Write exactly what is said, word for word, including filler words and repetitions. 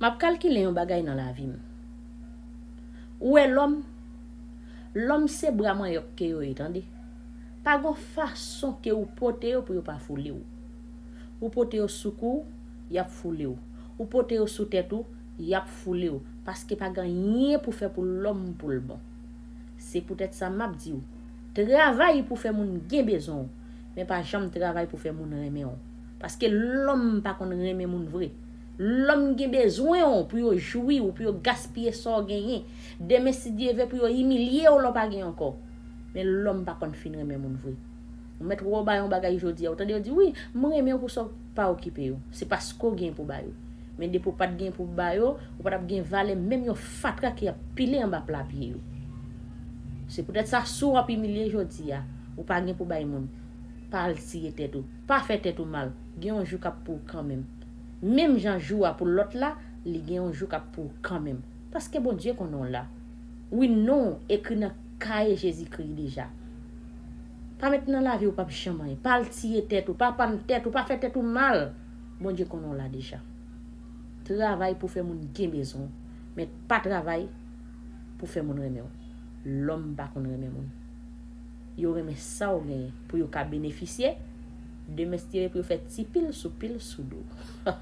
M ap kalkile yon bagay nan lavi m. Ou wè lòm? Lòm se bra manyòk ke yo ye, tande. Pa gon fason ke ou pote yo pou yo pa foule w. Ou pote yo sou kou w, y ap foule w. Ou pote yo sou tèt ou, y ap foule w. Paske pa gen anyen pou fè pou lòm pou l bon. Se poutèt sa m ap di w, travay pou fè moun gen bezwen w, men pa janm travay pou fè moun renmen w. Paske lòm pa konn renmen moun vre. Lòm gen bezwen w pou yo jwi w, pou yo gaspiye sa w genyen. Demen, si Dye vle, pou yo imilye w lè w pa gen ankò. Men lòm pa konn fin renmen moun vre. Ou mèt wè w bay yon bagay jodi a, ou tande yo di, "Wi, m renmen w pou sa w pa okipe yo." Se paske w gen pou ba yo. Men depi w pa t gen pou ba yo, ou pa t ap gen valè menm yon fatra ki ap pile anba pla pye yo. Se poutèt sa, si w ap imilye jodi a, ou pa gen pou bay moun, pa al tiye tèt ou. Pa fè tèt ou mal. Gen yon jou k ap pou ou kanmenm. Menm jan jou a pou lòt la, li gen yon jou k ap pou ou kanmenm. Paske Bondye konnen w la. Wi, non w ekri nan kaye Jezikri deja. Pa met nan lavi w p ap janm anyen. Pa al tiye tèt ou, pa pann tèt ou, pa fè tèt ou mal. Bondye konnen w la deja. Travay pou fè moun gen bezwen w, men pa travay pou fè moun renmen w. Lòm pa konn renmen moun. Yo renmen sa w genyen pou yo ka benefisye. Demen, si Dye vle, pou yo fè ti pil sou pil sou do w.